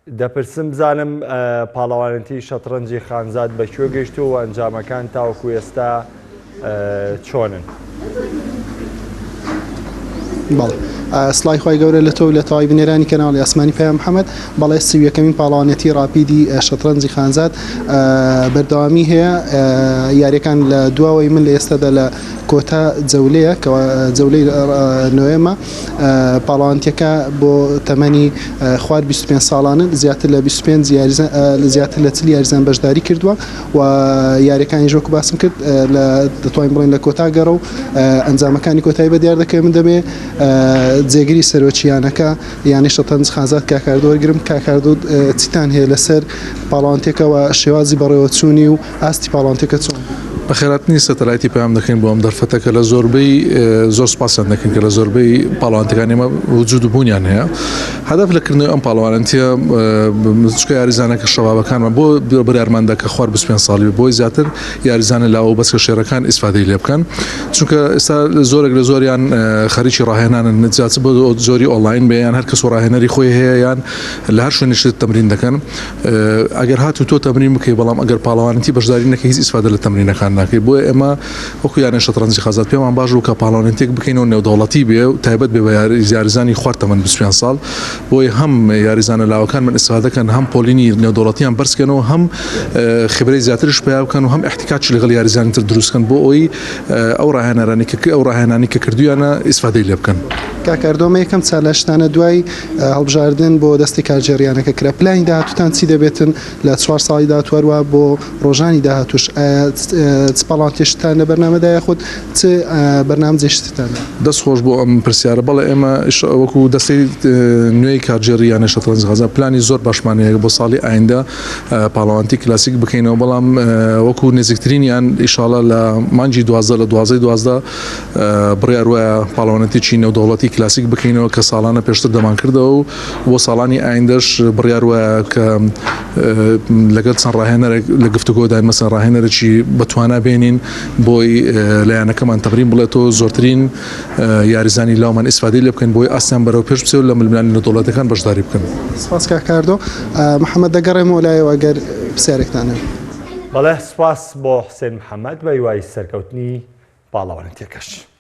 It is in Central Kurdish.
دەپرسم بزانم پاڵەوانێتی شەتڕەنجی خانزاد بە کوێ گەیشتووە و ئەنجامەکان تاوەکو ئێستا چۆنن؟ بەڵێ سڵای خوای گەورە لە تۆ و لە تەواوی بینەرانی کەناڵی ئاسمانی پەیام محەمەد بەڵێ 31ەمین پاڵەوانێتی ڕاپیدی شەترەنجی خانزاد بەردەوامی هەیە یاریەکان لە دواوەی من لە ئێستادا لە کۆتا جەولەیە کە جەولەی نۆیەمە پاڵەوانتیەکە بۆ تەمەنی خوار 25 ساڵانن زیاتر لە 25 یاریزان زیاتر لە 40 یاریزان بەشداری کردووە و یاریەکانیش وەکو باسم کرد لە دەتوانین بڵێن لە کۆتا گەڕە و ئەنجامەکانی کۆتایی بە دیار دەکەوێت من دەمێ جێگری سەرۆکی یانەکە یانەی شەتەنج خانزاد کاکاردۆ وەرگرم کاکاردۆ چیتان هەیە لەسەر پاڵەوانتیەکە و شێوازی بەڕێوەچوونی و ئاستی پاڵەوانتیەکە چۆن بوو؟ بەخێرهاتنی سەتەلایتی پەیام دەکەین بۆ ئەم دەرفەتە کە لە زۆربەی زۆر سپاسیان دەکەین کە لە زۆربەی پاڵەوانتەکانی ئێمە وجود و بوونیان هەیە هەدەف لە کردنەوەی ئەم پاڵەوانەتیە چونکە یاریزانەکە شەبابەکانمان بۆ بڕیارماندا کە خوار 25 ساڵی بۆی زیاتر یاریزانە لاوە و بەچکە شێرەکان ئیسفادەی لێ بکەن چونکە ئێستا زۆرێک لە زۆریان خەریکی ڕاهێنانن زیاتر بۆ زۆری ئۆنلاین بێ یان هەر کەس و ڕاهێنەری خۆی هەیە یان لە هەر شوێنیش تەمرین دەکەن ئەگەر هاتوو تۆ تەمرین بکەی بەڵام ئەگەر پاڵەوانێتی بەشداری نەکەی هیچ ئیسفادە لە تەمرینەکان ناکەی بۆیە ئێمە وەکو یانەی شەتڕەنجی خازاد پێمان باش بوو کە پاڵەوانێتیەک بکەینەوە نێودەوڵەتی بێ و تایبەت بێ بە یاریزانی خوار تەمەن 25 ساڵ بۆیە هەم یاریزانە لاوەکان من ئیسفادە کەن هەم پۆلینی نێودەوڵەتیان بەرز کەنەوە هەم خبرەی زیاترش پیا بکەن و هەم احتکاکی لەگەڵ یاریزانی تر دروست کەن بۆ ئەوەی ئەو ڕاهێنەرانی کە ئەو ڕاهێنانی کە کردویانە ئیسفادەی لێ بکەن. کاک ئەردۆ ئەمە یەکەم چالاکیتانە دوای هەڵبژاردن بۆ دەستی کارگێڕی یانەکە کرا پلانی داهاتووتان چی دەبێتن لە چوار ساڵی داهاتوو هەروەها بۆ ڕۆژانی داهاتووش ئایا چ پاڵاوتێشتان لە بەرنامەدا یاخود چ بەرنامجێشتتان هەیە؟ دەست خۆش بۆ ئەم پرسیارە بەڵێ ئێمە وەکو دەستەی نوێی کارگێڕی یانەی شەتڕەنجی غەزە پلانی زۆر باشمان هەیە بۆ ساڵی ئایندە پاڵەوانتی کلاسیک بکەینەوە بەڵام وەکو نزیکترینیان ئیشاڵە لە مانگی 12 لە دوازدەی 12 بڕیار وایە پاڵەوانەتێکی نێودەوڵەتی کلاسیک بکەینەوە کە ساڵانە پێشتر دەمانکردەوە و بۆ ساڵانی ئایندەش بڕیار وایە کە لەگەڵ چەند ڕاهێنەرێک لە گفتوگۆداین مەسەن ڕاهێنەرێکی بەتوانا بێنین بۆی لە یانەکەمان تەمرین بڵێتەوە زۆرترین یاریزانی لاومان ئیسفادەی لێ بکەین بۆی ئاستیان بەرەو پێش بچێت و لە ململانێ نێودەوڵەتیەکان بەشداری بکەن. سپاس کاک کاردۆ. محەمەد دەگەڕێمەوە لایەوە ئەگەر پرسیارێکتان هەیە. بەڵێ سپاس بۆ حسێن محەمەد بە هیوای سەرکەوتنی پاڵەوانێتیەکەش.